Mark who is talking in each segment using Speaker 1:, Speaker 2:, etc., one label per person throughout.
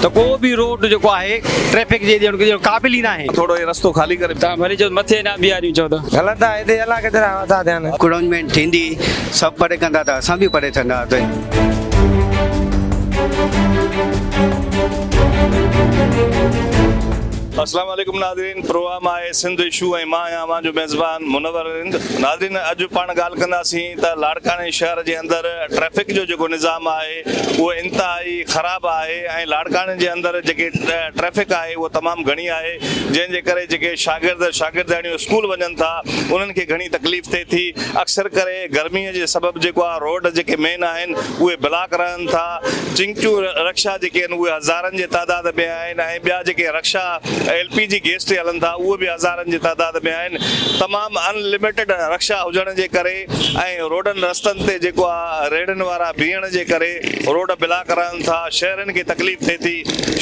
Speaker 1: ته ڪو به روڊ جيڪو آهي ٽريفڪ جي ڏيڻ ڄڻ قابل ئي ناهي.
Speaker 2: ٿورو هي رستو خالي ڪري.
Speaker 3: تان ڀلي چئو مٿي نه بيهاريون چئو ته.
Speaker 4: هلن ٿا هتي الا ڪيترا ٿا ٿين.
Speaker 5: انڪروچمينٽ ٿيندي سڀ پري ڪندا ته اسان به پري ٿينداسين.
Speaker 2: اسلام عليڪم ناظرين پروگرام آهي سنڌ اشو ۽ مان آهيان اوهان جو ميزبان منور رند ناظرين اڄ پاڻ ڳالهه ڪنداسين ته لاڙڪاڻي شهر جي اندر ٽريفڪ جو جيڪو نظام آهي اهو انتهائي خراب آهي ۽ لاڙڪاڻي جي اندر جيڪي ٽريفڪ آهي اهو تمام گهڻي آهي جنهن جي ڪري جيڪي شاگرد شاگردياڻيون اسڪول وڃن ٿا انهن کي گهڻي تڪليف ٿئي ٿي اڪثر ڪري گرمي جي سبب جيڪو آهي روڊ جيڪي مين آهن اهي بلاڪ رهن ٿا چنگچون رڪشا جيڪي آهن اهي هزارن جي تعداد ۾ آهن ۽ ٻيا جيڪي رڪشا ايل پي جي گيس تي هلن ٿا اهي به هزارن جي تعداد ۾ آهن تمام ان لميٽيڊ رڪشا هجڻ جي ڪري ۽ روڊن رستن تي جيڪو آ ريڙهن وارا بيهڻ جي ڪري روڊ بلاڪ رهن ٿا شهرين کي تڪليف ٿئي ٿي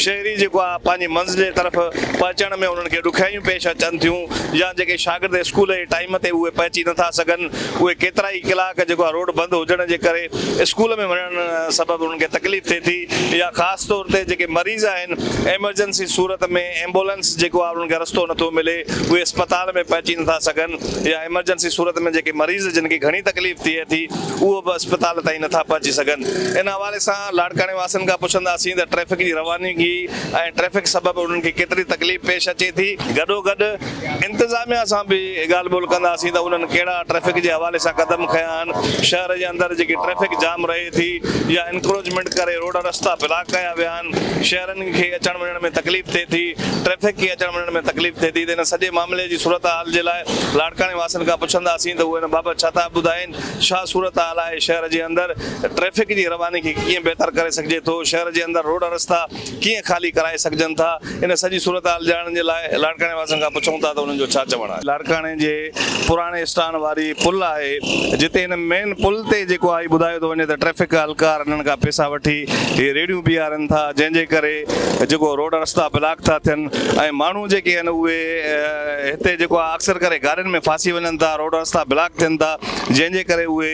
Speaker 2: شهري جيڪو آ پنهنجي منزل جي طرف پهچڻ ۾ انهن کي ڏکيائيون پيش اچن ٿيون يا جيڪي شاگرد اسڪول جي ٽائيم تي اهي پهچي نٿا سگهن اهي ڪيترائي ڪلاڪ جيڪو آ روڊ بند هجڻ جي ڪري اسڪول ۾ وڃڻ سبب انهن کي تڪليف ٿئي ٿي يا خاص طور تي جيڪي مريض آهن ايمرجنسي صورت ۾ ايمبولنس جيڪو آ انهن کي رستو نٿو ملي اهي اسپتال ۾ پهچي نٿا سگهن يا ايمرجنسي صورت ۾ جيڪي مريض جن کي گهڻي تڪليف ٿئي ٿي اهو به اسپتال تائين نٿا پهچي سگهن ان حوالي سان لاڙڪاڻي واسين کان پڇنداسين ته ٽريفڪ جي روانگي ۽ ٽريفڪ سبب انهن کي ڪيتري تڪليف پيش اچي ٿي گڏوگڏ انتظاميا سان به ڳالهه ٻولهه ڪنداسين ته انهن ڪهڙا ٽريفڪ جي حوالي سان قدم کنيا آهن شهر جي اندر جيڪي ٽريفڪ جام رهي ٿي يا انڪروچمينٽ ڪري روڊ رستا بلاڪ ڪيا ويا آهن شهرين کي اچڻ وڃڻ ۾ تڪليف ٿئي ٿي، ٽريفڪ کي اچڻ وڃڻ ۾ تڪليف ٿئي ٿي ته ان سڄي معاملي جي صورتحال جي لاء لاڙڪاڻي واسين کان پڇنداسين ته اهي ان بابت ڇا ٿا ٻڌائين، ڇا صورتحال آهي شهر جي اندر ٽريفڪ جي رواني کي ڪيئن بهتر ڪري سگهجي ٿو، شهر جي اندر روڊ رستا ڪيئن خالي ڪرائي سگهجن ٿا، ان سڄي صورتحال ڄاڻڻ جي لاء لاڙڪاڻي واسين کان پڇون ٿا ته انهن جو ڇا چوڻ آهي. لاڙڪاڻي جي پراڻي اسٽان واري پل آهي جتي ان مين پل تي جيڪو آهي ٻڌايو ٿو وڃي ته ٽريفڪ اهلڪار انهن کان پيسا وٺي هي ريڙهيون بيهارين ٿا جنهن جي ڪري جيڪو روڊ رستا بلاڪ ٿا ٿين ۽ ماڻهو جيڪي آهن اهي هتي جيڪو آهي اڪثر ڪري گاڏين ۾ ڦاسي وڃن ٿا روڊ رستا بلاڪ ٿين ٿا جنهن جي ڪري اهي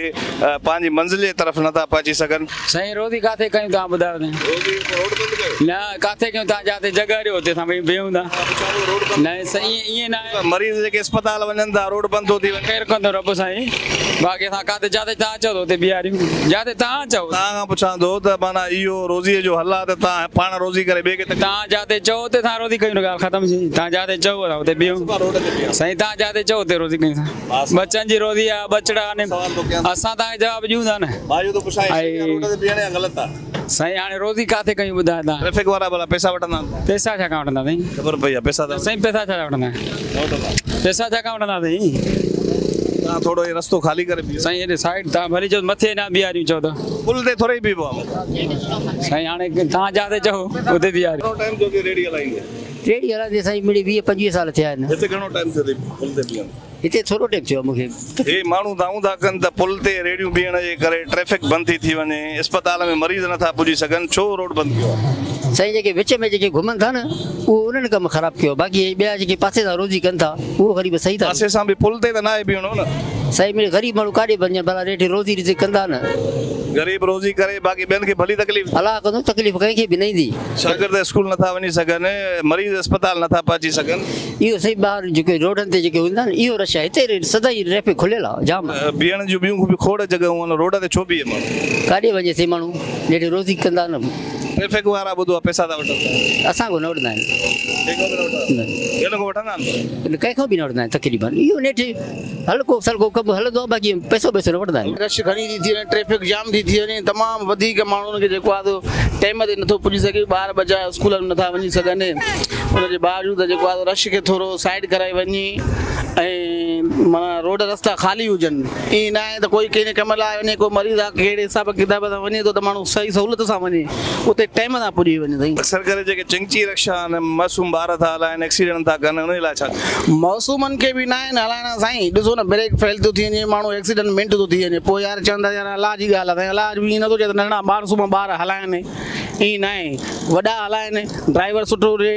Speaker 2: پنهنجي منزل جي طرف نٿا پهچي سگهن.
Speaker 3: سائين روزي ڪاٿي ڪيون توهان ٻڌايو ته.
Speaker 2: روزي روڊ بند ڪيو.
Speaker 3: نه ڪاٿي ڪيون توهان جاتي جڳهه ڏيو اتي اسان ويهون بيهون ٿا. نه سائين ائين ناهي.
Speaker 2: مريض جيڪي اسپتال وڃن ٿا روڊ بند ٿو ٿي وڃي.
Speaker 3: خير ڪندو رب سائين باقي اسان ڪاٿي جاتي توهان چئو ته اتي بيهاريون جاتي توهان چئو.
Speaker 2: توهان کان پڇان ٿو ته معنيٰ اهو روزيء جو حل آهي ته توهان پاڻ روزي ڪري ٻئي کي تڪليف.
Speaker 3: توهان جاتي چئو اتي اسان روزي ڪيون ڳالهه ختم سائين توهان جاتي چئو اسان اتي بيهون سائين توهان جاتي چئو اتي روزي ڪيون اسان ٻچن جي روزي آهي ٻچڙا آهن اسان توهان کي جواب ڏيون ٿا نه.
Speaker 2: مان اهو ٿو پڇان هي روڊ تي بيهڻ يا غلط آهي.
Speaker 3: سائين هاڻي روزي ڪاٿي ڪيون ٻڌاء تان.
Speaker 2: ٽريفڪ وارا ڀلا پيسا وٺندا آهن.
Speaker 3: پيسا ڇا کان وٺندا سائين.
Speaker 2: خبر پئي آ پيسا ته
Speaker 3: سائين پيسا ڇا جا وٺندا.
Speaker 2: نه وٺندا.
Speaker 3: پيسا ڇا کان وٺندا سائين.
Speaker 2: تان ٿورو هي رستو خالي ڪري بيهو.
Speaker 3: سائين هيڏي سائيڊ تان ڀلي چئو مٿي نه بيهاريون چئو ته.
Speaker 2: پل تي ٿوري ئي بيهبو آ.
Speaker 3: سائين هاڻي تان جاتي چئو اتي بيهاريون.
Speaker 2: گهڻو ٽائيم ٿيو اٿئي ريڙهي هلائيندي.
Speaker 6: ريڙهي هلائيندي سائين مڙئي 20 25 سال ٿيا آهن.
Speaker 2: هتي گهڻو ٽائيم ٿيو اٿئي پل تي بيهندي.
Speaker 6: هتي ٿورو ٽيم ٿيو آهي مون کي.
Speaker 2: هي ماڻهو دانهون ٿا ڪن ته پل تي ريڙهيون بيهڻ جي ڪري ٽريفڪ بند ٿي ٿي وڃي، اسپتال ۾ مريض نٿا پڄي سگهن، ڇو روڊ بند ڪيو آهي؟
Speaker 6: سائين جيڪي وچ ۾ جيڪي گهمن ٿا نه اهو انهن ڪم خراب ڪيو آهي باقي هي ٻيا جيڪي پاسي سان روزي ڪن ٿا اهو غريب صحيح ٿا.
Speaker 2: پاسي سان به پل تي ته ناهي بيهڻو نه.
Speaker 6: سائين مڙئي غريب ماڻهو ڪاڏي وڃن ڀلا ريٺ روزي رزق ڪندا نه.
Speaker 2: غريب روزي ڪري باقي ٻين کي ڀلي تڪليف.
Speaker 6: الله ڪندو تڪليف ڪنهن کي به نه ايندي.
Speaker 2: شاگرد اسڪول نٿا وڃي سگهن، مريض اسپتال نٿا پهچي سگهن.
Speaker 6: اهو سائين ٻاهر جيڪي روڊن تي جيڪي هوندا آهن اهو رش آهي هتي سدائين ٽريفڪ کليل آهي جام.
Speaker 2: بيهڻ جون ٻيون به کوڙ جڳهيون آهن روڊ تي ڇو بيهي ماڻهو.
Speaker 6: ڪاڏي وڃي سائين ماڻهو جيڏي روزي ڪندا نه.
Speaker 2: ٽريفڪ وارا ٻڌو آهي پئسا ٿا وٺن.
Speaker 6: اسان کان نه وٺندا آهن.
Speaker 2: ڪنهن کان به نه وٺندا آهن. ڪنهن کان وٺندا آهن.
Speaker 6: ڪنهن کان به نه وٺندا آهن تقريبن اهو نيٺ هلڪو سلڪو ڪم هلندو آهي باقي پئسو ٻئسو نه وٺندا آهن.
Speaker 7: رش گهڻي ٿي ٿي وڃي ٽريفڪ جام ٿي ٿي وڃي تمام وڌيڪ ماڻهن کي جيڪو آهي سو ٽيم تي نٿو پڄي سگهي ٻار ٻچا اسڪولن ۾ نٿا وڃي سگهن ان جي باوجود جيڪو آهي رش کي ٿورو سائيڊ ڪرائي وڃي ۽ معنيٰ روڊ رستا خالي هجن ائين نه آهي ته ڪوئي ڪنهن ڪم لاء وڃي ڪو مريض آهي ڪهڙي حساب ڪتاب سان وڃي ٿو ته ماڻهو صحيح سهولت سان وڃي اتي ٽيم سان پڄي وڃي سائين.
Speaker 2: اڪثر ڪري جيڪي چنگچي رڪشا آهن معصوم ٻار ٿا هلائن ايڪسيڊنٽ ٿا ڪن انهي لاء ڇا ڪجي.
Speaker 7: معصومن کي به ناهن هلائڻا سائين ڏسو نه بريڪ فيل ٿو ٿي وڃي ماڻهو ايڪسيڊنٽ منٽ ٿو ٿي وڃي پوء يار چون ٿا يار الله جي ڳالهه آهي سائين الله به ائين نٿو چئي ته ننڍڙا معصوم ٻار هلائن ائين ناهي وڏا هلائن ڊرائيور سٺو هجي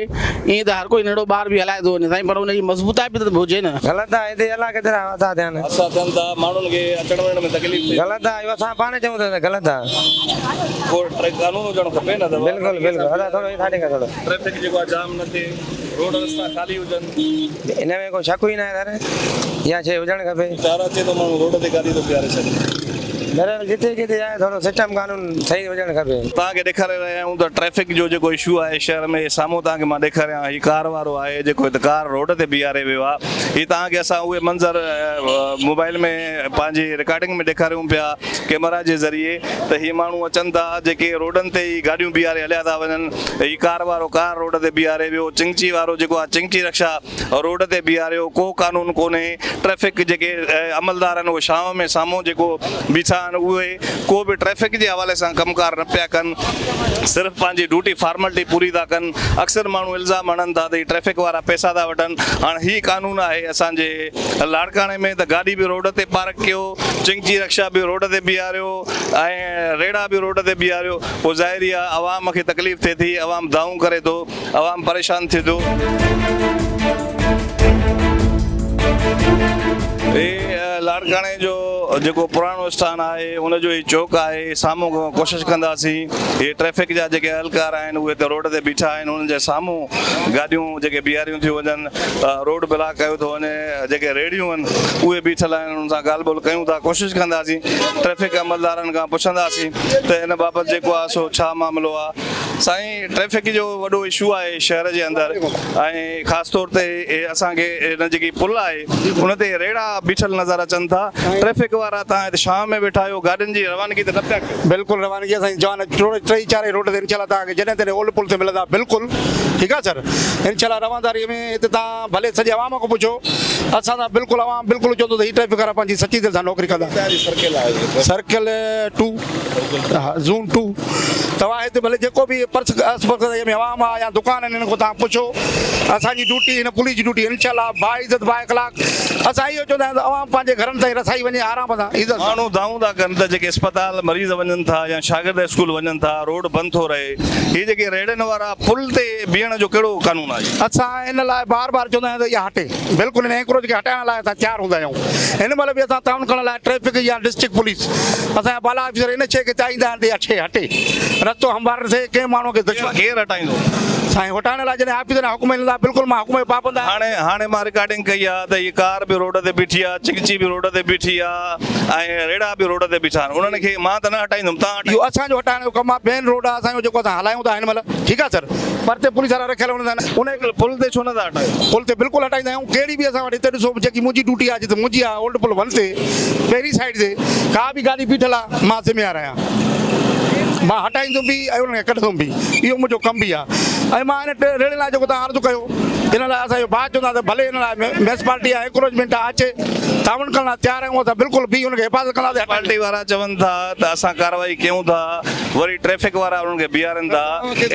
Speaker 7: ائين ته هر ڪوئي ننڍڙو ٻار به هلائي ٿو وڃي سائين پر ان جي مضبوطائي به ته هجي نه.
Speaker 4: غلط آ هتي الا ڪيترا حادثا ٿيا آهن.
Speaker 2: حادثا ٿين ٿا ماڻهن کي اچڻ وڃڻ ۾ تڪليف ٿئي ٿي.
Speaker 4: غلط آ اهو اسان پاڻ چئون ٿا ته غلط آ.
Speaker 2: ڪو قانون هجڻ کپي نه ته
Speaker 4: بلڪل بلڪل ادا ٿورو هي ساڍي کان ٿورو.
Speaker 2: ٽريفڪ جيڪو آ جام نه ٿئي روڊ رستا خالي هجن.
Speaker 4: ان ۾ ڪو شڪ ئي ناهي سر اها شيء هجڻ کپي.
Speaker 2: ڪار اچي ٿو ماڻهو روڊ تي گاڏي ٿو بيهاري ڇڏي.
Speaker 4: بهرحال جتي ڪٿي آهي ٿورو سسٽم قانون صحيح هجڻ کپي.
Speaker 2: توهان کي ڏيکاري رهيا آهيون ته ٽريفڪ جو جيڪو اشو آهي شهر ۾ سامهون توهان کي مان ڏيکاريان هي ڪار وارو آهي جيڪو هت ڪار روڊ تي بيهاري ويو آهي هي توهان کي اسان اهي منظر موبائل ۾ پنهنجي رڪارڊنگ ۾ ڏيکاريون پيا ڪيمرا جي ذريعي ته هي ماڻهو اچن ٿا جيڪي روڊن تي ئي گاڏيون بيهاري هليا ٿا وڃن هي ڪار وارو ڪار روڊ تي بيهاري ويو چنگچي وارو جيڪو آهي چنگچي رڪشا روڊ تي بيهاريو ڪو قانون ڪونهي ٽريفڪ جيڪي عملدار آهن اهي شام ۾ سامهون جيڪو بيٺا آهن اهي ڪو به ٽريفڪ جي حوالي سان ڪم ڪار نه پيا ڪن صرف پنهنجي ڊيوٽي فارملٽي پوري ٿا ڪن اڪثر ماڻهو الزام هڻن ٿا ته هي ٽريفڪ وارا پئسا ٿا وٺن هاڻ هي قانون آهي اسان جي لاڙڪاڻي ۾ ته گاڏي به روڊ تي پارڪ ڪيو چنگچي رڪشا به روڊ تي بيهاريو ۽ ريڙها به روڊ تي بيهاريو پوء ظاهري آهي عوام کي تڪليف ٿئي ٿي عوام دانهون ڪري ٿو عوام پريشان ٿئي ٿو. هي لاڙڪاڻي جو جيڪو پراڻو اسٽان آهي ان جو هي چوڪ آهي سامهون کان ڪوشش ڪنداسين هي ٽريفڪ جا جيڪي اهلڪار آهن اهي ته روڊ تي بيٺا آهن انهن جي سامهون گاڏيون جيڪي بيهاريون ٿيون وڃن روڊ بلاڪ ڪيو ٿو وڃي جيڪي ريڙهيون آهن اهي بيٺل آهن انهن سان ڳالهه ٻولهه ڪيون ٿا ڪوشش ڪنداسين ٽريفڪ عملدارن کان پڇنداسين ته ان بابت جيڪو آهي سو ڇا معاملو آهي سائين ٽريفڪ جو وڏو اشو آهي شهر جي اندر ۽ خاص طور تي اسان کي هن جيڪي پل آهي ان تي ريڙها بيٺل نظر اچن ٿا ٽريفڪ وارا تان هت شام ۾ ويٺا آهيو گاڏين جي روانگي ته نه پيا ڪيو.
Speaker 1: بلڪل روانگي اسان جي جوان ٽئي چارئي روڊ تي انشاء الله توهان کي جڏهن تڏهن اولڊ پل تي ملندا بلڪل ٺيڪ آهي سر انشاء الله رونداري ۾ هت توهان ڀلي سڄي عوام کان پڇو اسان سان بلڪل عوام بلڪل چوندو ته هي ٽريفڪ وارا پنهنجي سچي دل سان نوڪري ڪندا سرڪل ٽو ها زون ٽو توهان هتي ڀلي جيڪو به پرس آس پاس ۾ عوام آ يا دڪان آهن انهن کان توهان پڇو اسان جي ڊيوٽي هن پوليس جي ڊيوٽي انشاء الله با عزت با اخلاق اسان اهو چوندا آهيون ته عوام پنهنجي گهرن تائين رسائي وڃي آرام سان عزت سان.
Speaker 2: ماڻهو دانهون ٿا ڪن ته جيڪي اسپتال مريض وڃن ٿا يا شاگرد اسڪول وڃن ٿا روڊ بند ٿو رهي هي جيڪي ريڙهن وارا پل تي بيهڻ جو ڪهڙو قانون آهي.
Speaker 1: اسان ان لاء بار بار چوندا آهيون ته اها هٽي بلڪل ان انڪروچ کي هٽائڻ لاء اسان تيار هوندا آهيون هن مهل به اسان تعاون ڪرڻ لاء ٽريفڪ يا ڊسٽرڪٽ پوليس اسان جا بالا آفيسر ان شيء کي چاهيندا آهن ته اها شيء هٽي، رستو هموار ٿئي، ڪنهن ماڻهوء کي دشمني.
Speaker 2: ڪير هٽائيندو؟
Speaker 1: سائين هٽائڻ لاء جڏهن آفيسر جا حڪم ايندا بلڪل مان حڪم جو پابند آهيان.
Speaker 2: هاڻي هاڻي مان رڪارڊنگ ڪئي آ ته هي ڪار به روڊ تي بيٺي آ، چنگچي به روڊ تي بيٺي آ ۽ ريڙها به روڊ تي بيٺا آهن انهن کي مان ته نه هٽائيندم تان هٽائيندو.
Speaker 1: اهو اسان جو هٽائڻ جو ڪم آ، مين روڊ آ اسان جو جيڪو اسان هلايون ٿا هن مهل ٺيڪ آ سر پرتي پوليس وارا رکيل هوندا آهن ان.
Speaker 2: پل تي ڇو نه ٿا هٽايو؟
Speaker 1: پل تي بلڪل هٽائيندا آهيون ڪهڙي به اسان وٽ هتي ڏسو جيڪي منهنجي ڊيوٽي آ جتي منهنجي آ اولڊ پل ون تي پهرين سائيڊ تي ڪا به گاڏي بيٺل آ مان ذميوار آهيان مان هٽائيندم به ۽ انهن کي ڪڍندم به اهو منهنجو ڪم به آ ۽ مان ان ريڙهين لاء جيڪو توهان عرض ڪيو ان لاء اسان اهو بات چوندا ته ڀلي ان لاء ميونسپالٽي آ انڪروچمينٽ آ اچي تعاون ڪرڻ لاء تيار آهيون اسان بلڪل به ان کي حفاظت ڪنداسين
Speaker 2: پارٽي وارا چون ٿا ته اسان ڪارروائي ڪيون ٿا وري ٽريفڪ وارا انهن کي بيهارين ٿا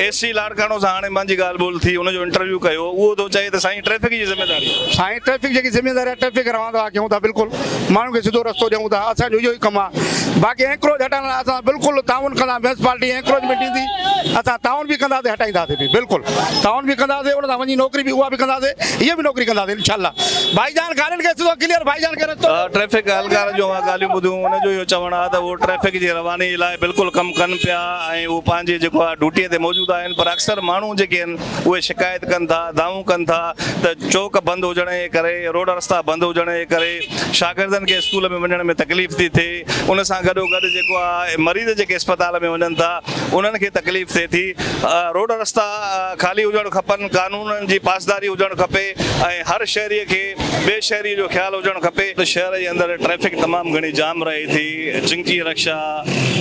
Speaker 2: اي سي لاڙڪاڻو سان هاڻي مانجي ڳالهه ٻولهه ٿي ان جو انٽرويو ڪيو اهو ٿو چئي ته سائين ٽريفڪ جي ذميواري آهي.
Speaker 1: سائين ٽريفڪ جيڪي ذميواري آهي ٽريفڪ روان دوان ڪيون ٿا بلڪل ماڻهن کي سڌو رستو ڏيون ٿا اسان جو اهو ئي ڪم آهي باقي انڪروچ هٽائڻ لاء اسان بلڪل تعاون ڪندا ميونسپالٽي انڪروچمينٽ ڏيندي اسان تعاون به ڪنداسين هٽائينداسين به بلڪل تعاون به ڪنداسين ان سان وڃي نوڪري به اها به ڪنداسين هيء به نوڪري ڪنداسين انشاء الله ڀائي جان گاڏين کي سڌو ڪليئر ڀائي جان کي رستو ڏيو.
Speaker 2: ٽريفڪ اهلڪار جون اوهان ڳالهيون ٻڌيون ان جو اهو چوڻ آهي ته اهو ٽريفڪ جي رواني لاء بلڪل ڪم ڪن پيا ۽ اهو پنهنجي جيڪو آهي ڊيوٽي تي موجود آهن پر اڪثر ماڻهو جيڪي آهن اهي شڪايت ڪن ٿا، دانهون ڪن ٿا ته چوڪ بند هجڻ جي ڪري، روڊ رستا بند هجڻ جي ڪري شاگردن کي اسڪول ۾ وڃڻ ۾ تڪليف ٿي ٿئي، ان سان گڏوگڏ جيڪو آهي مريض جيڪي اسپتال ۾ وڃن ٿا انهن کي تڪليف ٿئي ٿي، روڊ رستا خالي هجڻ کپن، قانونن جي پاسداري هجڻ کپي ۽ هر شهري کي ٻئي شهري جو خيال هجڻ کپي. شهر جي اندر ٽريفڪ تمام گهڻي جام رهي ٿي، چنگچي رڪشا،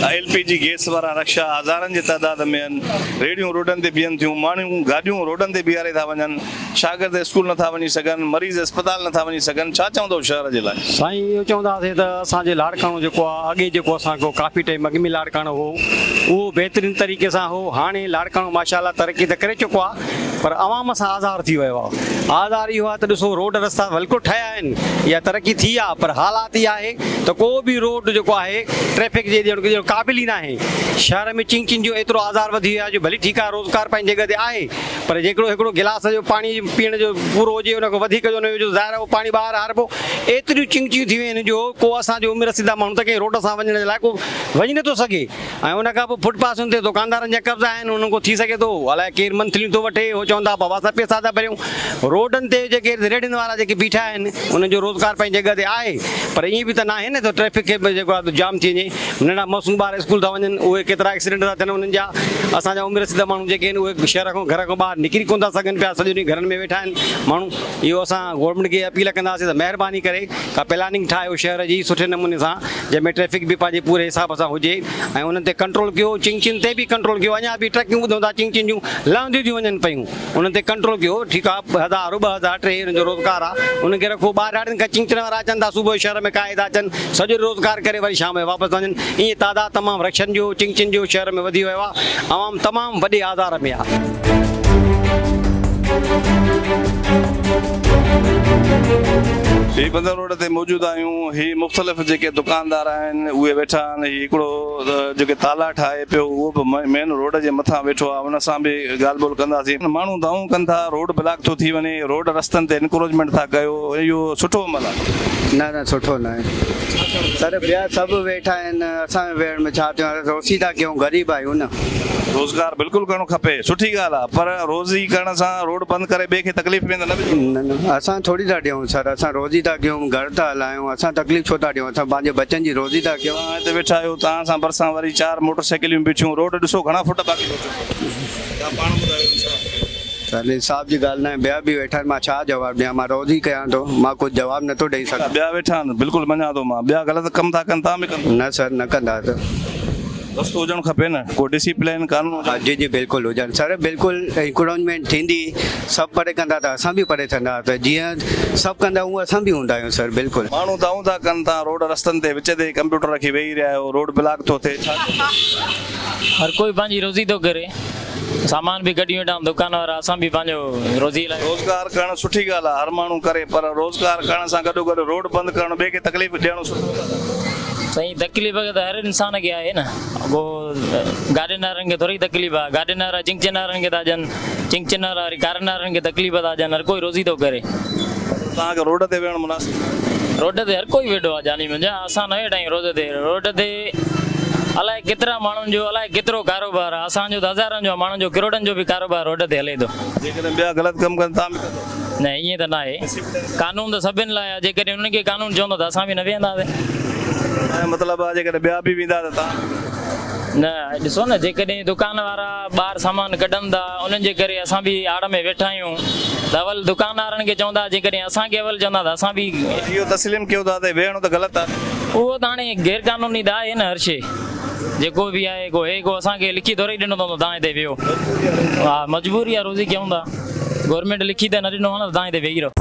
Speaker 2: ايل پي جي گيس وارا رڪشا هزارن جي تعداد ۾ آهن. ريڙهيون روڊن تي بيهن ٿيون، ماڻهو گاڏيون روڊن تي بيهاري ٿا وڃن، شاگرد اسڪول نٿا وڃي سگهن، مريض اسپتال نٿا وڃي سگهن، ڇا چوندؤ شهر جي لاء؟
Speaker 1: سائين اهو چونداسين ته اسان جي لاڙڪاڻو جيڪو آ اڳي جيڪو اسان کي ڪافي ٽائيم اڳ ۾ لاڙڪاڻو هو
Speaker 8: اهو بهترين طريقي سان هو هاڻي لاڙڪاڻو ماشاء الله ترقي ته ڪري چڪو آهي پر عوام سان آزار ٿي ويو آهي آزار اهو آهي ته ڏسو روڊ رستا بلڪل ٺهيا آهن يا ترقي ٿي آهي پر حالات اها آهي ته ڪو به روڊ جيڪو آهي ٽريفڪ جي ڏيڻ ڪجي قابل ئي ناهي شهر ۾ چنگ چنگ جو ايترو آزار وڌي ويو آهي جو ڀلي ٺيڪ آهي روزگار پنهنجي جڳهه تي آهي پر جيڪڙو هڪڙو گلاس جو پاڻي پيئڻ جو پورو هجي ان کان وڌيڪ جو ان جو ظاهر آهي اهو پاڻي ٻاهر هاربو ايتريون چنگ چنگيون ٿي ويون آهن جو ڪو اسان جو عمر رسيده ماڻهو ته ڪنهن روڊ سان وڃڻ جي لاء ڪو وڃي نٿو سگهي ۽ ان کان پوء فٽ پاٿن تي دڪاندارن جا قبضا آهن انهن کان ٿي سگهي ٿو الائي ڪير منٿليون ٿو وٺي هو چون ٿا بابا اسان پيسا ٿا ڀريون روڊن تي جيڪي ريڙهين وارا جيڪي بيٺا آهن انهن جو روزگار پنهنجي جڳهه تي آهي پر ائين به ته ناهي نه ته ٽريفڪ کي به جيڪو آهي جام ٿي وڃي ننڍڙا معصوم ٻار اسڪول ٿا وڃن اهي ڪيترا ايڪسيڊنٽ ٿا ٿين انهن جا اسان جا عمر رسيده ماڻهو جيڪي آهن اهي شهر کان گهر کان ٻاهر نڪري ڪونه ٿا سگهن پيا سڄو ڏينهن گهرن ۾ ويٺا آهن ماڻهو اهو اسان گورنمينٽ کي اپيل ڪنداسين ته مهرباني ڪري ڪا پلاننگ ٺاهيو شهر جي سٺي نموني سان جنهن ۾ ٽريفڪ به پنهنجي پوري حساب سان هجي ۽ انهن تي ڪنٽرول ڪيو چنگ چن تي به ڪنٽرول ڪيو اڃا به ٽرڪيون ٻڌون ٿا چنگ چن جون لهنديون ٿيون وڃن پيون انهن تي ڪنٽرول ڪيو ٺيڪ آ هزار 2000 ٽي انهن جو روزگار آ انهن کي رکو ٻاهراڙين کان چنگ چن وارا اچن ٿا صبح جو شهر ۾ ڪاهي ٿا اچن سڄو روزگار ڪري وري شام جو واپس ٿا وڃن ائين تعداد تمام رڪشن جو چنگ چن جو شهر ۾ وڌي ويو آ عوام تمام وڏي آزار ۾ آ.
Speaker 2: هي بندر روڊ تي موجود آهيون هي مختلف جيڪي دڪاندار آهن اهي ويٺا آهن هي هڪڙو جيڪي تالا ٺاهي پيو اهو به مين روڊ جي مٿان ويٺو آهي ان سان به ڳالهه ٻولهه ڪنداسين ماڻهو دانهون ڪن ٿا روڊ بلاڪ ٿو ٿي وڃي روڊ رستن تي انڪروچمينٽ ٿا ڪيو اهو سٺو عمل آهي.
Speaker 5: نه نه سٺو نه آهي سر ٻيا سڀ ويٺا آهن اسان کي ويهڻ ۾ ڇا ٿيو آهي روزي ٿا ڪيون غريب آهيون نه.
Speaker 2: روزگار بلڪل ڪرڻ کپي سٺي ڳالهه آهي پر روزي ڪرڻ سان روڊ بند ڪري ٻئي کي تڪليف ۾ ته نه وجهو.
Speaker 5: نه نه اسان ٿوري ٿا ڏيون سر اسان روزي ٿا ڪيون گهر ٿا هلايون اسان تڪليف ڇو ٿا ڏيون اسان پنهنجي ٻچن جي روزي ٿا ڪيون.
Speaker 2: توهان هتي ويٺا آهيو توهان سان ڀرسان وري چار موٽر سائيڪليون بيٺيون روڊ ڏسو گهڻا فوٽ باقي بچو اٿو توهان پاڻ ٻڌايو انصاف ڪيو.
Speaker 5: سر انصاف جي ڳالهه ناهي ٻيا به ويٺا آهن مان ڇا جواب ڏيان مان روزي ڪيان ٿو مان ڪجهه جواب نٿو ڏئي سگهان.
Speaker 2: ٻيا ويٺا آهن بلڪل مڃان ٿو مان ٻيا غلط ڪم ٿا ڪن توهان به ڪندو.
Speaker 5: نه سر نه ڪندا ته.
Speaker 2: رستو هجڻ کپي نه ڪو ڊسيپلين قانون هجڻ
Speaker 5: ها جي جي بلڪل هجن سر بلڪل انڪروچمينٽ ٿيندي سڀ پري ڪندا ته اسان به پري ٿيندا ته جيئن سڀ ڪندا اونئن اسان به هوندا آهيون سر بلڪل.
Speaker 2: ماڻهو دانهون ٿا ڪن تان روڊ رستن تي وچ تي ڪمپيوٽر رکي ويهي رهيا آهيو روڊ بلاڪ ٿو ٿئي ڇا چوندو.
Speaker 9: هر ڪوئي پنهنجي روزي ٿو ڪري سامان به ڪڍي ويٺا آهن دڪان وارا اسان به پنهنجو روزي لاء.
Speaker 2: روزگار ڪرڻ سٺي ڳالهه آهي هر ماڻهو ڪري پر روزگار ڪرڻ سان گڏو گڏ روڊ بند ڪرڻ ٻئي کي تڪليف ڏيڻ سٺو نه آهي.
Speaker 9: سائين تڪليف ته هر انسان کي آهي نه ڪو گاڏين وارن کي ٿوري تڪليف آهي گاڏين وارا چنگچين وارن کي ٿا ڏين چنگچين وارا وري ڪارن وارن کي تڪليف ٿا ڏين هر ڪوئي روزي ٿو ڪري.
Speaker 2: توهان کي روڊ تي ويهڻ مناسب ناهي.
Speaker 9: روڊ تي هر ڪوئي ويٺو آهي جاني منهنجا اسان نه ويٺا آهيون روڊ تي روڊ تي الائي ڪيترا ماڻهن جو الائي ڪيترو ڪاروبار آهي اسان جو ته هزارن جو آهي ماڻهن جو ڪروڙن جو به ڪاروبار روڊ تي هلي ٿو.
Speaker 2: جيڪڏهن ٻيا غلط ڪم ڪن توهان به ڪندو.
Speaker 9: نه ائين ته ناهي قانون ته سڀن لاء آهي جيڪڏهن انهن کي قانون چوندو ته اسان به نه ويهنداسين.
Speaker 2: توهان جو مطلب آهي جيڪڏهن ٻيا به ويندا ته توهان به ويندو.
Speaker 9: نه ڏسو نه جيڪڏهن دڪان وارا ٻاهر سامان ڪڍن ٿا انهن جي ڪري اسان به آڙ ۾ ويٺا آهيون ته اول دڪان وارن کي چوندا جيڪڏهن اسان کي اول چوندا ته اسان به.
Speaker 2: اهو تسليم ڪيو ٿا ته ويهڻو ته غلط آهي.
Speaker 9: اهو ته هاڻي غير قانوني ته آهي نه هر شيء جيڪو به آهي ڪو هي ڪو اسان کي لکي ٿورئي ڏنو اٿئون ته توهان هتي ويهو ها مجبوري آهي روزي ڪيون ٿا گورنمينٽ لکي ته نه ڏنو آهي نه ته توهان هتي ويهي رهو.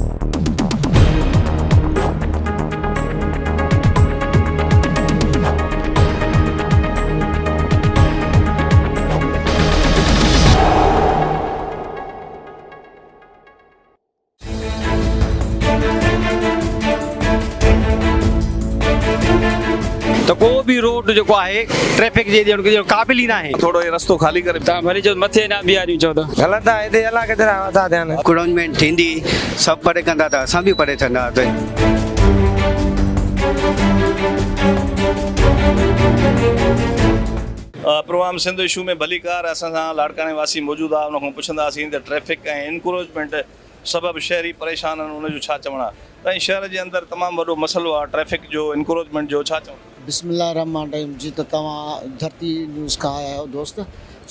Speaker 8: ته ڪو به روڊ جيڪو آهي ٽريفڪ جي ڏيڻ جي قابل ئي ناهي.
Speaker 2: ٿورو هي رستو خالي ڪري.
Speaker 3: توهان ڀلي چئو مٿي نه بيهاريون چئو ته.
Speaker 4: غلط آ هتي الا ڪيترا وٿا ٿيا آهن.
Speaker 5: انڪروچمينٽ ٿيندي سڀ پري ڪندا ته اسان به پري ٿيندا.
Speaker 2: پروگرام سنڌ اشو ۾ ڀليڪار اسان سان لاڙڪاڻي واسي موجود آ ان کان پڇنداسين ته ٽريفڪ ۽ انڪروچمينٽ سبب شهري پريشان آهن ان جو ڇا چوڻ آ سائين شهر جي اندر تمام وڏو مسئلو آ ٽريفڪ جو انڪروچمينٽ جو ڇا چوندو.
Speaker 10: بسم الله الرحمٰن الرحيم جي ته توهان ڌرتي نيوز کان آيا آهيو دوست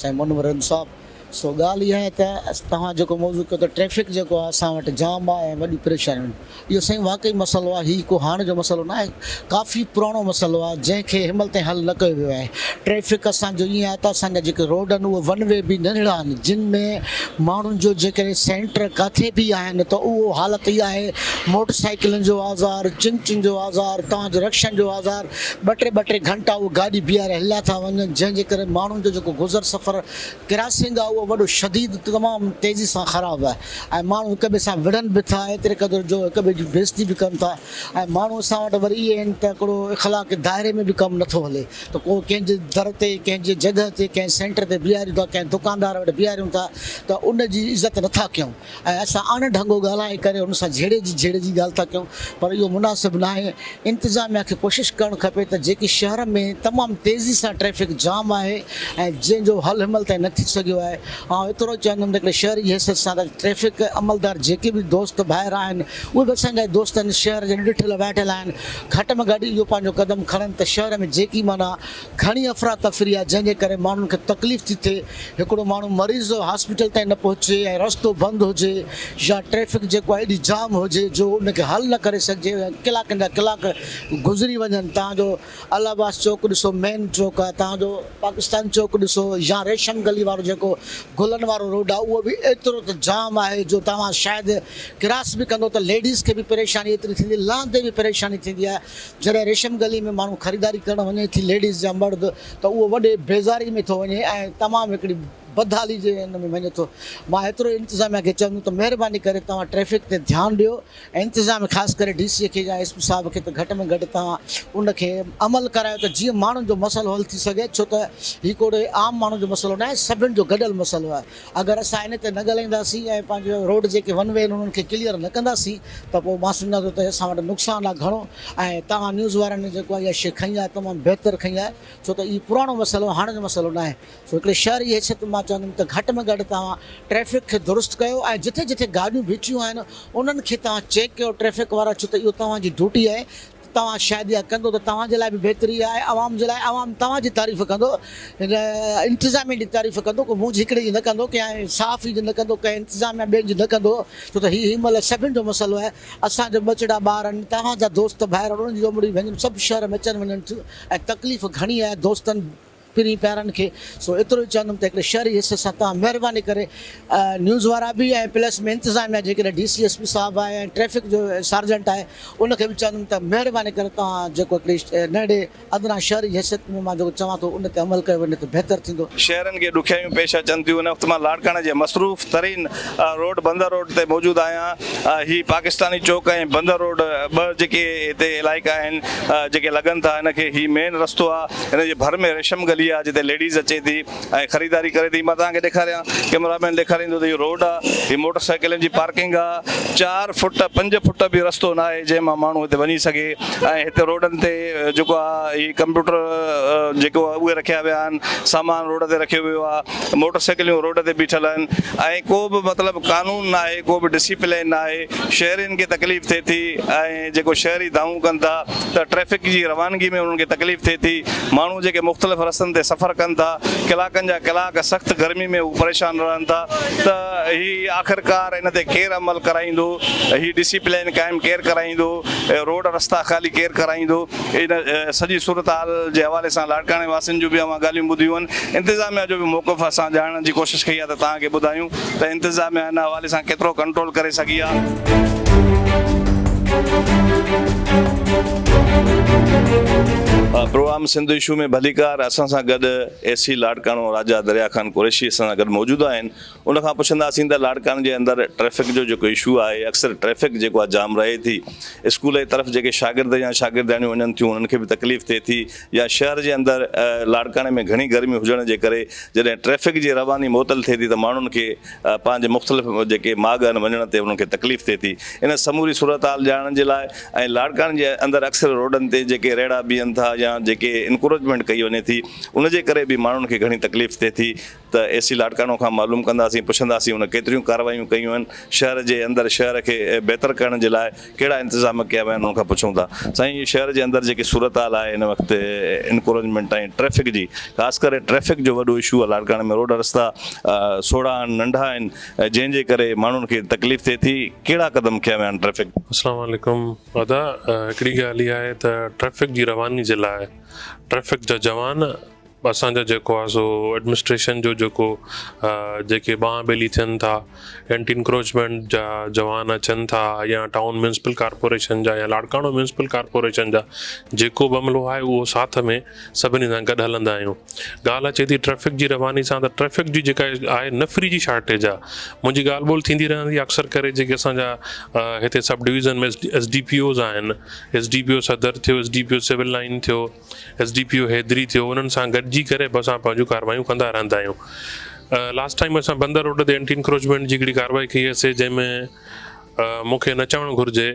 Speaker 10: سائين منور رند صاحب. سو ڳالهه اها آهي ته توهان جيڪو موضوع ڪيو ته ٽريفڪ جيڪو آهي اسان وٽ جام آهي ۽ وڏيون پريشانيون آهن. اهو سائين واقعي مسئلو آهي هي ڪو هاڻ جو مسئلو نه آهي ڪافي پراڻو مسئلو آهي جنهن کي هن مهل تائين حل نه ڪيو ويو آهي. ٽريفڪ اسان جو ائين آهي ته اسان جا جيڪي روڊ آهن اهي ون وي به ننڍڙا آهن جن ۾ ماڻهن جو جيڪڏهن سينٽر ڪاٿي به آهن ته اهو حالت اها آهي موٽر سائيڪلن جو آزار چنگچين جو آزار توهان جو رڪشن جو آزار ٻه ٽي ٻه ٽي گهنٽا اهي گاڏي بيهاري هليا ٿا وڃن جنهن جي ڪري ماڻهن جو جيڪو گذر سفر ڪراسنگ آهي اهو وڏو شديد تمام تيزي سان خراب آهي ۽ ماڻهو هڪ ٻئي سان وڙهن به ٿا ايتري قدر جو هڪ ٻئي جي بيعزتي به ڪن ٿا ۽ ماڻهو اسان وٽ وري اهي آهن ته هڪڙو اخلاق دائري ۾ به ڪم نٿو هلي ته ڪو ڪنهن جي در تي ڪنهن جي جڳهه تي ڪنهن سينٽر تي بيهاريون ٿا ڪنهن دڪاندار وٽ بيهاريون ٿا ته ان جي عزت نٿا ڪيون ۽ اسان اڻ ڍنگو ڳالهائي ڪري ان سان جهيڙي جي جهيڙي جي ڳالهه ٿا ڪيون پر اهو مناسب ناهي. انتظاميا کي ڪوشش ڪرڻ کپي ته جيڪي شهر ۾ تمام تيزي سان ٽريفڪ جام آهي ۽ جنهن جو حل هن مهل تائين نه ٿي سگهيو آهي آئون ايترو ئي چوندم ته هڪڙي شهري جي حيثيت سان ته ٽريفڪ عملدار جيڪي به دوست ڀائر آهن اهي به اسان جا ئي دوست آهن شهر جا ڏٺل وائٺل آهن گهٽ ۾ گهٽ اهو پنهنجو قدم کڻن ته شهر ۾ جيڪي معنيٰ گهڻي افراتفري آهي جنهن جي ڪري ماڻهن کي تڪليف ٿي ٿئي، هڪڙو ماڻهو مريض هاسپيٽل تائين نه پهچي ۽ رستو بند هجي يا ٽريفڪ جيڪو آهي ايڏي جام هجي جو ان کي حل نه ڪري سگهجي ۽ ڪلاڪن جا ڪلاڪ گذري وڃن تان جو العباس چوڪ ڏسو مين چوڪ آهي تان جو پاڪستان چوڪ ڏسو يا ريشم گلي وارو جيڪو گلن وارو روڊ آهي اهو به ايترو ته جام آهي جو توهان شايد ڪراس به ڪندو ته ليڊيز کي به پريشاني ايتري ٿيندي لهندي به پريشاني ٿيندي آهي. جڏهن ريشم گلي ۾ ماڻهو خريداري ڪرڻ وڃي ٿي ليڊيز يا مرد ته اهو وڏي بيزاري ۾ ٿو وڃي ۽ تمام هڪڙي بدحالي جي ان ۾ وڃي ٿو. مان ايترو ئي انتظاميا کي چوندم ته مهرباني ڪري توهان ٽريفڪ تي ڌيان ڏيو ۽ انتظاميا خاص ڪري ڊي سي کي يا ايس پي صاحب کي ته گهٽ ۾ گهٽ توهان ان کي عمل ڪرايو ته جيئن ماڻهن جو مسئلو حل ٿي سگهي ڇو ته هي ڪو عام ماڻهن جو مسئلو ناهي سڀن جو گڏيل مسئلو آهي. اگر اسان ان تي نه ڳالهائينداسين ۽ پنهنجو روڊ جيڪي ون وي آهن انهن کي ڪليئر نه ڪنداسين ته پوء مان سمجهان ٿو ته اسان وٽ نقصان آهي گهڻو ۽ توهان نيوز وارن جيڪو آهي اها شيء کنئي آهي تمام بهتر کنئي آهي ڇو ته هي پراڻو مسئلو آهي هاڻ جو مسئلو ناهي سو هڪڙي شهري حيثيت ۾ مان چوندم ته گهٽ ۾ گهٽ توهان ٽريفڪ کي درست ڪيو ۽ جٿي جٿي گاڏيون بيٺيون آهن انهن کي توهان چيڪ ڪيو ٽريفڪ وارا ڇو ته اهو توهان جي ڊيوٽي آهي توهان شايد اها ڪندو ته توهان جي لاء به بهتري آهي عوام جي لاء عوام توهان جي تعريف ڪندو انتظاميه جي تعريف ڪندو ڪو منهنجي هڪڙي جي نه ڪندو ڪنهن صحافي جي نه ڪندو ڪنهن انتظاميه ٻين جي نه ڪندو ڇو ته هي هن مهل سڀن جو مسئلو آهي اسان جو ٻچڙا ٻار آهن توهان جا دوست ڀائر انهن جون امڙيون ڀينرون سڀ شهر ۾ اچن وڃن ٿيون ۽ تڪليف گهڻي آهي دوستن پرين پيارن کي سو ايترو ئي چوندم ته هڪڙي شهري حيثيت سان توهان مهرباني ڪري نيوز وارا به ۽ پلس ۾ انتظاميا جيڪڏهن ڊي سي ايس پي صاحب آهي ۽ ٽريفڪ جو سارجنٽ آهي ان کي به چوندم ته مهرباني ڪري توهان جيڪو هڪڙي ننڍڙي ادنيٰ شهري حيثيت ۾ مان جيڪو چوان ٿو ان تي عمل ڪيو وڃي ته بهتر ٿيندو.
Speaker 2: شهرن کي ڏکيائيون پيش اچن ٿيون ان وقت مان لاڙڪاڻي جي مصروف ترين روڊ بندر روڊ تي موجود آهيان هي پاڪستاني چوڪ ۽ بندر روڊ ٻه جيڪي هتي علائقا آهن جيڪي لڳن ٿا هن کي هي مين رستو آهي هن جي ڀر ۾ ريشم گلي آ جتي ليڊيز اچي ٿي ۽ خريداري ڪري ٿي مان توهان کي ڏيکاريان ڪئميرا مين ڏيکاريندو ته اهو روڊ آ هي موٽر سائيڪلن جي پارڪنگ آ چار فٽ پنج فٽ به رستو نه آهي جنهن مان ماڻهو هتي وڃي سگهي ۽ هتي روڊن تي جيڪو آ هي ڪمپيوٽر جيڪو آ اهي رکيا ويا آهن سامان روڊ تي رکيو ويو آ موٽر سائيڪليون روڊ تي بيٺل آهن ۽ ڪو به مطلب قانون نه آهي ڪو به ڊسيپلين نه آهي شهرين کي تڪليف ٿئي ٿي ۽ جيڪو شهري دانهون ڪن ٿا ته ٽريفڪ جي روانگي ۾ انهن کي تڪليف ٿئي ٿي، ماڻهو جيڪي مختلف رستن تي سفر ڪن ٿا، ڪلاڪن جا ڪلاڪ سخت گرمي ۾ هو پريشان رهن ٿا ته هي آخرڪار ان تي ڪير عمل ڪرائيندو، هي ڊسيپلين قائم ڪير ڪرائيندو، روڊ رستا خالي ڪير ڪرائيندو، ان سڄي صورتحال جي حوالي سان لاڙڪاڻي واسين جون به اوهان ڳالهيون ٻڌيون آهن، انتظاميا جو به موقف اسان ڄاڻڻ جي ڪوشش ڪئي آهي ته توهان کي ٻڌايون ته انتظاميا ان حوالي سان ڪيترو ڪنٽرول ڪري سگهي آهي. پروگرام سنڌ اشو ۾ ڀليڪار اسان سان گڏ اي سي لاڙڪاڻو راجا دريا خان قريشي اسان سان گڏ موجود آهن ان کان پڇنداسين ته لاڙڪاڻي جي اندر ٽريفڪ جو جيڪو اشو آهي اڪثر ٽريفڪ جيڪو آهي جام رهي ٿي اسڪول جي طرف جيڪي شاگرد يا شاگردياڻيون وڃن ٿيون انهن کي به تڪليف ٿئي ٿي يا شهر جي اندر لاڙڪاڻي ۾ گهڻي گرمي هجڻ جي ڪري جڏهن ٽريفڪ جي رواني معطل ٿئي ٿي ته ماڻهن کي پنهنجي مختلف جيڪي ماڳ آهن وڃڻ تي انهن کي تڪليف ٿئي ٿي ان سموري صورتحال ڄاڻڻ جي لاء ۽ لاڙڪاڻي جي اندر اڪثر روڊن تي جيڪي ريڙها بيهن ٿا يا. يا جيڪي انڪروچمينٽ ڪئي وڃي ٿي ان جي ڪري به ماڻهن کي گهڻي تڪليف ٿئي ٿي ته اي سي لاڙڪاڻو کان معلوم ڪنداسين پڇنداسين ان ڪيتريون ڪارروايون ڪيون آهن شهر جي اندر شهر کي بهتر ڪرڻ جي لاء ڪهڙا انتظام ڪيا ويا آهن ان کان پڇون ٿا سائين شهر جي اندر جيڪي صورتحال آهي هن وقت انڪروچمينٽ ۽ ٽريفڪ جي خاص ڪري ٽريفڪ جو وڏو اشو آهي لاڙڪاڻي ۾ روڊ رستا سوڙها آهن ننڍا آهن جنهن جي ڪري ماڻهن کي تڪليف ٿئي ٿي ڪهڙا قدم کنيا ويا آهن ٽريفڪ
Speaker 11: اسلام عليڪم ادا هڪڙي ڳالهه اها آهي ته ٽريفڪ جي رواني جي لاء ٽريفڪ جا جوان اسان جو جيڪو آهي سو ايڊمنسٽريشن جو جيڪو جيڪي ٻانهن ٻيلي ٿين ٿا اينٽي انڪروچمينٽ جا جوان اچن ٿا يا ٽائون ميونسپل ڪارپوريشن جا يا لاڙڪاڻو ميونسپل ڪارپوريشن جا جيڪو به عملو آهي اهو ساٿ ۾ سڀني سان گڏ هلندا آهيون ڳالهه اچي ٿي ٽريفڪ جي رواني سان ته ٽريفڪ جي جيڪا آهي نفري جي شارٽيج آهي منهنجي ڳالهه ٻولهه ٿيندي رهندي اڪثر ڪري جيڪي اسان جا هتي sub division ۾ S D P Os آهن ايس ڊي پي او صدر ٿيو S D P O civil line ٿيو ايس ڊي پي او حيدري ٿيو انهن سان گڏجي ڪري به اسان پنهنجون ڪاروايون ڪندا رهندا آهيون لاسٽ ٽائيم اسان بندر روڊ تي اينٽي انڪروچمينٽ جي هڪڙي ڪارروائي ڪئي هئسي جنهن ۾ مون کي نه چوڻ گهرجي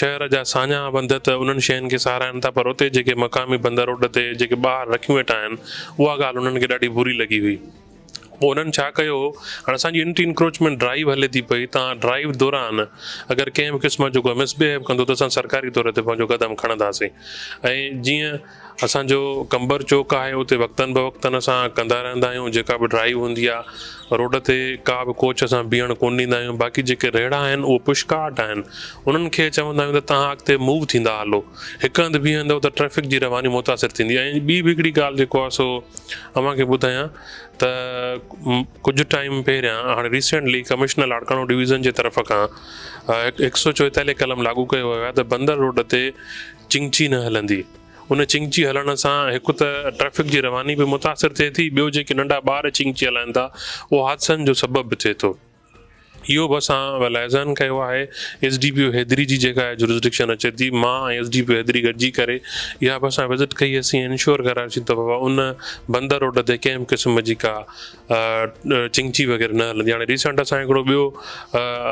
Speaker 11: شهر جا ساڃاهه بند ته انهن شين کي ساراهين ٿا پر اتي جيڪي مقامي بندر روڊ تي جيڪي ٻاهر رکيون ويٺا آهن اها ڳالهه انهن کي ڏاڍي بري لڳي هئي پوء انهن ڇا ڪيو هو هاڻي اسان جي انٽي انڪروچمينٽ ڊرائيو هلي ٿي پئي تان ڊرائيو دوران اگر ڪنهن به قسم جو ڪو مس بهيو ڪندو ته اسان سرڪاري طور تي پنهنجو قدم کڻنداسين ۽ جيئن اسان جو قمبر چوڪ آهي اتي وقتن به وقتن اسان ڪندا رهندا آهيون جيڪا به ڊرائيو هوندي آهي روڊ تي ڪا به ڪوچ اسان بيهڻ ڪونه ڏيندا آهيون باقي جيڪي ريڙها آهن اهي پش ڪارٽ آهن انهن کي چوندا آهيون ته توهان اڳتي موو ٿيندا هلو هڪ هنڌ بيهندو ته ٽريفڪ جي رواني متاثر ٿيندي ۽ ٻي به هڪڙي ڳالهه جيڪو آهي سو اوهان کي ٻڌايان ته ڪجهه ٽائيم پهريان هاڻي ريسينٽلي ڪمشنر لاڙڪاڻو ڊويزن جي طرف کان هڪ سو چوئيتاليهه قلم لاڳو ڪيو ويو آهي ته بندر روڊ تي چنگچي نه هلندي ان چنگچي هلڻ سان هڪ ته ٽريفڪ جي رواني به متاثر ٿئي ٿي ٻيو جيڪي ننڍا ٻار چنگچي هلائن ٿا اهو حادثن جو سبب به ٿئي ٿو. اهو به اسان لائزان ڪيو آهي S D P O Haideri جي جيڪا جورسڊڪشن اچي ٿي مان ۽ S D P O Haideri گڏجي ڪري اها به اسان وزٽ ڪئي هئسين انشور ڪرايوسين ته بابا ان بندر روڊ تي ڪنهن به قسم جي ڪا چنگچي وغيره نه هلندي هاڻي ريسنٽ اسان هڪڙو ٻيو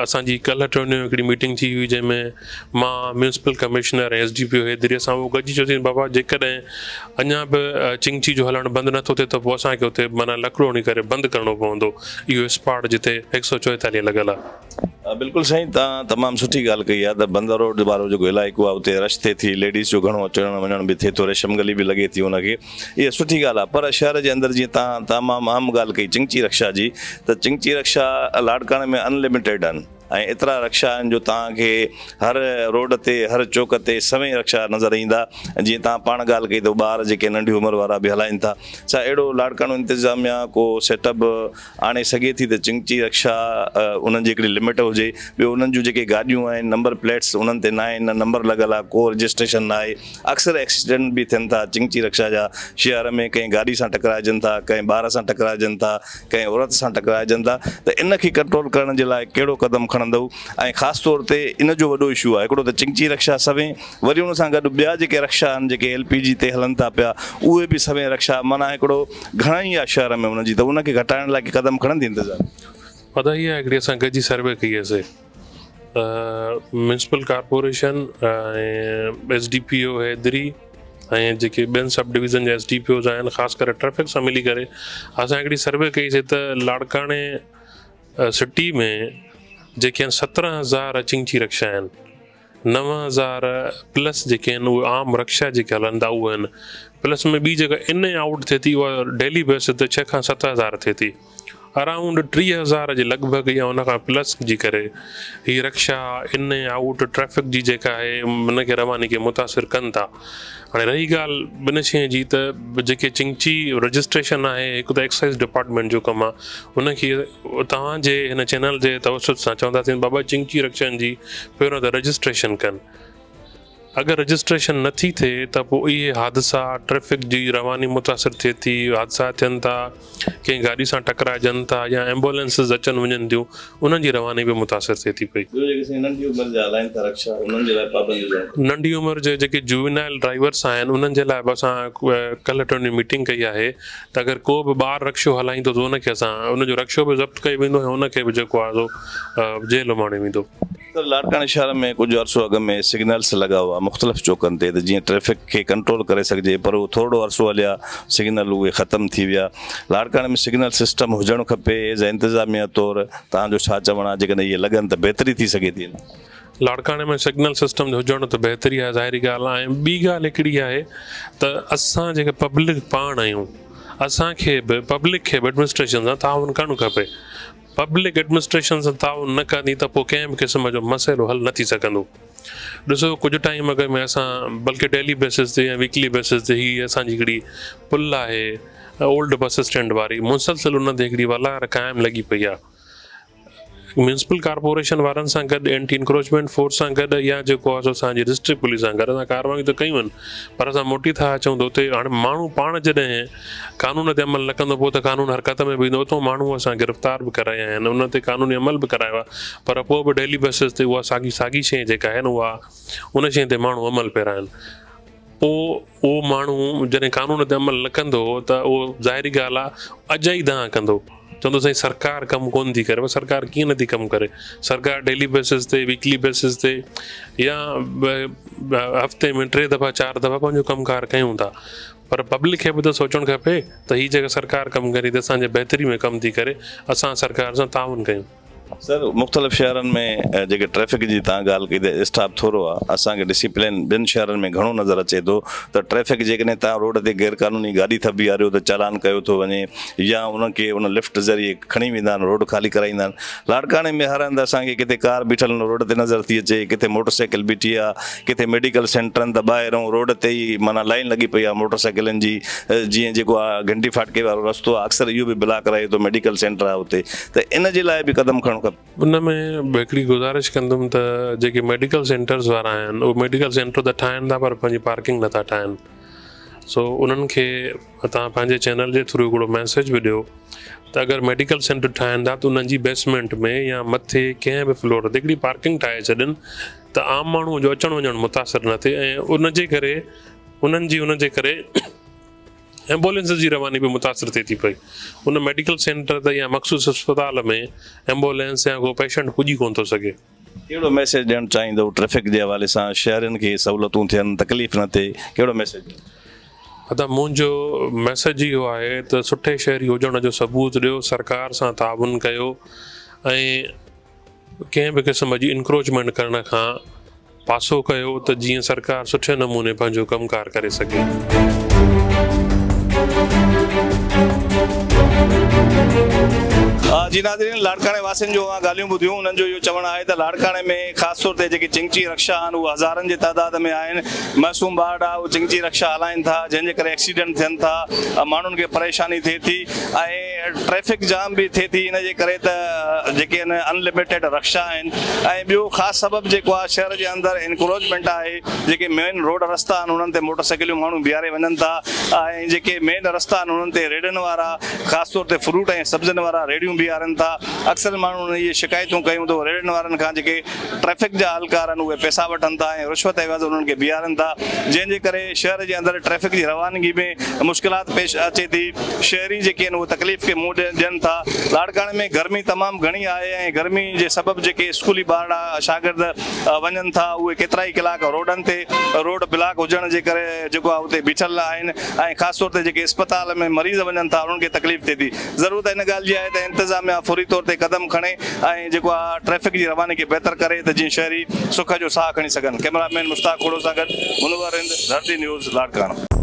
Speaker 11: اسان جي ڪلهه ٽيون ڏينهن هڪڙي ميٽنگ ٿي هئي جنهن ۾ مان municipal commissioner ۽ S D P O Haideri اسان اهو گڏجي چيوسين بابا جيڪڏهن اڃا به چنگچي جو هلڻ بند نٿو ٿئي ته پوء اسان کي اتي معنيٰ لڪڙو هڻي ڪري بند ڪرڻو پوندو اهو اسپاٽ جتي هڪ سئو چوئيتاليهه لڳل آهي.
Speaker 2: بلڪل سائين توهان تمام سٺي ڳالهه ڪئي آهي ته بندر روڊ وارو جيڪو علائقو آهي اتي رش ٿئي ٿي ليڊيز جو گهڻو اچڻ وڃڻ به ٿئي ٿو ريشم گلي به لڳي ٿي ان کي اها سٺي ڳالهه آهي پر شهر جي اندر جيئن توهان تمام اهم ڳالهه ڪئي چنگچي رڪشا جي ته چنگچي رڪشا لاڙڪاڻي ۾ ان لميٽيڊ آهن ۽ ايترا رڪشا آهن جو توهان کي هر روڊ تي هر چوڪ تي سوين رڪشا نظر ايندا جيئن توهان پاڻ ڳالهه ڪئي ته ٻار جيڪي ننڍي عمر وارا به هلائين ٿا ڇا اهڙو لاڙڪاڻو انتظاميا ڪو سيٽ اپ آڻي سگهي ٿي ته چنگچي رڪشا انهن جي هڪڙي لمٽ هجي ٻيو انهن جون جيڪي گاڏيون آهن نمبر پليٽس انهن تي ناهن نه نمبر لڳل آهي ڪو رجسٽريشن ناهي اڪثر ايڪسيڊنٽ به ٿين ٿا چنگچي رڪشا جا شهر ۾ ڪنهن گاڏي سان ٽڪرائجن ٿا ڪنهن ٻار سان ٽڪرائجن ٿا ڪنهن عورت سان ٽڪرائجن ٿا ته ان کي ڪنٽرول ڪرڻ جي لاء ڪهڙو قدم کڻندؤ ۽ خاص طور تي ان جو وڏو اشو آهي هڪڙو ته چنگچي رڪشا سوين وري ان سان گڏ ٻيا جيڪي رڪشا آهن جيڪي ايل پي جي تي هلن ٿا پيا اهي به سوين رڪشا معنيٰ هڪڙو گهڻائي آهي شهر ۾ انهن جي ته ان کي گهٽائڻ لاء ڪي قدم کڻندي انتظاميه.
Speaker 11: ادا اها هڪڙي اسان گڏجي سروي ڪئي هئسي municipal corporation ۽ S D P O Haideri ۽ جيڪي ٻين سب ڊويزن جا ايس ڊي پي اوز آهن خاص ڪري ٽريفڪ سان ملي ڪري اسان هڪڙي سروي ڪئي سي ته لاڙڪاڻي سٽي ۾ جيڪي آهن 17000 چنگچي رڪشا آهن 9000 پلس جيڪي آهن اهي عام رڪشا جيڪي هلن ٿا اهي آهن پلس ۾ ٻي جيڪا ان ۽ آئوٽ ٿئي ٿي اها ڊيلي بيس تي 6 کان 7000 ٿئي ٿي ارائونڊ 30,000 جي لڳ ڀڳ يا ان کان پلس جي ڪري هي رڪشا ان ۽ آئوٽ ٽريفڪ جي جيڪا آهي ان کي رواني کي متاثر ڪن ٿا. هاڻي رهي ڳالهه ٻن شين جي ته جيڪي چنگچي رجسٽريشن آهي هڪ ته ايڪسائيز ڊپارٽمينٽ جو ڪم آهي ان کي توهان جي هن چينل جي توسط سان چونداسين بابا چنگچي رڪشن جي پهريون ته رجسٽريشن ڪن. اگر رجسٽريشن نه ٿي ٿئي ته پوء اهي حادثا ٽريفڪ جي رواني متاثر ٿئي ٿي، حادثا ٿين ٿا، ڪنهن گاڏي سان ٽڪرائجن ٿا يا ايمبولينسز اچن وڃن ٿيون انهن جي رواني به متاثر ٿئي ٿي پئي.
Speaker 2: ٻيو جيڪي سائين ننڍي عمر جا هلائين ٿا رڪشا انهن جي لاء پابندي هجڻ کپي.
Speaker 11: ننڍي عمر جي جيڪي جووينائل ڊرائيورس آهن انهن جي لاء به اسان ڪلهه ٽيون ڏينهن ميٽنگ ڪئي آهي ته اگر ڪو به ٻار رڪشو هلائيندو ته ان کي اسان ان جو رڪشو به ضبط ڪيو ويندو ۽ ان کي به جيڪو آهي سو جيل اماڻيو ويندو.
Speaker 2: سر لاڙڪاڻي شهر ۾ ڪجهه عرصو اڳ ۾ سگنلز لڳا هئا مختلف چوڪن تي ته جيئن ٽريفڪ کي ڪنٽرول ڪري سگهجي پر اهو ٿورڙو عرصو هليا سگنل اهي ختم ٿي ويا لاڙڪاڻي ۾ سگنل سسٽم هجڻ کپي ايز اي انتظاميا طور توهان جو ڇا چوڻ آهي جيڪڏهن اهي لڳن ته بهتري ٿي سگهي ٿي.
Speaker 11: لاڙڪاڻي ۾ سگنل سسٽم جو هجڻ ته بهتري آهي ظاهري ڳالهه آهي ۽ ٻي ڳالهه هڪڙي آهي ته اسان جيڪا پبلڪ پاڻ آهيون اسان کي به پبلڪ کي به ايڊمنسٽريشن سان تعاون ڪرڻ کپي پبلڪ ايڊمنسٽريشن سان تعاون نه ڪندي ته پوء ڪنهن به قسم جو مسئلو حل نه ٿي سگهندو. ڏسو ڪجهه ٽائيم اڳ ۾ اسان بلڪه ڊيلي بيسز تي يا ويڪلي بيسز تي هي اسان جي هڪڙي پل آهي اولڊ بس اسٽينڊ واري مسلسل ان تي هڪڙي ولار قائم لڳي پئي آهي. ميونسپل ڪارپوريشن وارن سان گڏ اينٽي انڪروچمينٽ فورس سان گڏ يا جيڪو آهي سو اسان جي ڊسٽرڪٽ پوليس سان گڏ اسان ڪاروايون ته ڪيون آهن پر اسان موٽي ٿا اچون ته اتي هاڻي ماڻهو پاڻ جڏهن قانون تي عمل نه ڪندو پوء ته قانون حرڪت ۾ به ايندو اتو ماڻهو اسان گرفتار به ڪرايا آهن ان تي قانوني عمل به ڪرايو آهي پر پوء به ڊيلي بيسز تي اها ساڳي ساڳي شيء جيڪا آهي نه اها ان شيء تي ماڻهو عمل پيرا آهن پوء اهو ماڻهو جڏهن قانون تي عمل نه ڪندو ته اهو ظاهري ڳالهه آهي اجائي دانهن ڪندو چوندو سائين سرڪار ڪم ڪونه ٿي ڪري سرڪار ڪيئن نٿي ڪم ڪري سرڪار ڊيلي بيسز تي ويڪلي بيسز تي يا هفتي ۾ ٽي دفعا چار دفعا پنهنجو ڪم ڪار ڪيون ٿا پر پبلڪ کي به ته سوچڻ کپي ته هي جيڪا سرڪار ڪم ڪري ٿي اسان جي بهتري ۾ ڪم ٿي ڪري اسان سرڪار سان تعاون ڪيون.
Speaker 2: سر مختلف شهرن ۾ جيڪي ٽريفڪ جي تان ڳالهه ڪئي ته اسٽاف ٿورو آ اسان کي ڊسيپلين ٻين شهرن ۾ گهڻو نظر اچي ٿو ته ٽريفڪ جيڪڏهن تان روڊ تي غير قانوني گاڏي ٿا بيهاريو ته چالان ڪيو ٿو وڃي يا انهن کي ان لفٽ ذريعي کڻي ويندا آهن روڊ خالي ڪرائيندا آهن لاڙڪاڻي ۾ هر هنڌ اسان کي ڪٿي ڪار بيٺل روڊ تي نظر ٿي اچي ڪٿي موٽر سائيڪل بيٺي آ ڪٿي ميڊيڪل سينٽرن ته ٻاهرون روڊ تي ئي معنيٰ لائين لڳي پئي آهي موٽر سائيڪلن جي جيئن جيڪو آ گهنٽي ڦاٽڪي وارو رستو آ اڪثر اهو به بلاڪ رهي ٿو ميڊيڪل سينٽر آ اتي ته ان جي لاء به قدم کڻڻ کپي.
Speaker 11: ان ۾ به هڪڙي گذارش ڪندم ته جيڪي ميڊيڪل سينٽرز وارا آهن اهي ميڊيڪل سينٽر ته ٺاهن ٿا پر پنهنجي پارڪنگ نٿا ٺاهن سو انهن کي توهان پنهنجي چينل جي ٿرو هڪڙو ميسيج به ڏيو ته اگر ميڊيڪل سينٽر ٺاهن ٿا ته انهن جي بيسمينٽ ۾ يا مٿي ڪنهن به فلور تي هڪڙي پارڪنگ ٺاهي ڇڏن ته عام ماڻهو جو اچڻ وڃڻ متاثر نه ٿئي ۽ ان جي ڪري انهن جي ان جي ڪري ايمبولينس جي رواني به متاثر ٿئي ٿي پئي ان ميڊيڪل سينٽر تي يا مخصوص اسپتال ۾ ايمبولينس يا ڪو پيشنٽ پڄي ڪونه ٿو سگهي.
Speaker 2: ڪهڙو ميسيج ڏيڻ چاهيندو ٽريفڪ جي حوالي سان شهرين کي سهولتون ٿين تڪليف نه ٿئي ڪهڙو ميسيج ڏيندو.
Speaker 11: ادا منهنجو ميسيج اهو آهي ته سٺي شهري هجڻ جو ثبوت ڏيو سرڪار سان تعاون ڪيو ۽ ڪنهن به قسم جي انڪروچمينٽ ڪرڻ کان پاسو ڪيو ته جيئن سرڪار سٺي نموني پنهنجو ڪم ڪار ڪري سگهي.
Speaker 2: جي ناظرين لاڙڪاڻي واسين جون اوهان ڳالهيون ٻڌيون انهن جو اهو چوڻ آهي ته لاڙڪاڻي ۾ خاص طور تي جيڪي چنگچي رڪشا آهن اهي هزارن جي تعداد ۾ آهن معصوم ٻارڙا اهي چنگچي رڪشا هلائين ٿا جنهن جي ڪري ايڪسيڊنٽ ٿين ٿا ماڻهن کي پريشاني ٿئي ٿي ۽ ٽريفڪ جام به ٿئي ٿي ان جي ڪري ته جيڪي ان ان لميٽيڊ رڪشا آهن ۽ ٻيو خاص سبب جيڪو آهي شهر جي اندر انڪروچمينٽ آهي جيڪي مين روڊ رستا آهن انهن تي موٽر سائيڪليون ماڻهو بيهاري وڃن ٿا ۽ جيڪي مين رستا آهن انهن تي ريڙهن وارا خاص طور تي فروٽ ۽ سبزين وارا ريڙهيون بيهارين ٿا اڪثر ماڻهن اهي شڪايتون ڪيون ته ريڙهن وارن کان جيڪي ٽريفڪ جا اهلڪار آهن اهي پئسا وٺن ٿا ۽ رشوت عيوض انهن کي بيهارين ٿا جنهن جي ڪري شهر جي اندر ٽريفڪ جي روانگي ۾ مشڪلات پيش اچي ٿي شهري جيڪي آهن اهي تڪليف کي منهن ڏين ٿا. لاڙڪاڻي ۾ گرمي تمام گهڻي آهي ۽ گرمي جي سبب جيڪي اسڪولي ٻارڙا شاگرد وڃن ٿا اهي ڪيترائي ڪلاڪ روڊن تي روڊ بلاڪ هجڻ جي ڪري جيڪو آهي اتي بيٺل آهن ۽ خاص طور تي جيڪي اسپتال ۾ مريض وڃن ٿا انهن کي تڪليف ٿئي ٿي ضرورت ان ڳالهه جي آهي ته انتظاميا فوري طور تي قدم کڻي ۽ جيڪو آهي ٽريفڪ جي رواني کي بهتر ڪري ته جيئن شهري سک جو ساهه کڻي سگهن ڪئميرا مين مشتاق کوڙو سان گڏ منور رند ڌرتي نيوز لاڙڪاڻو.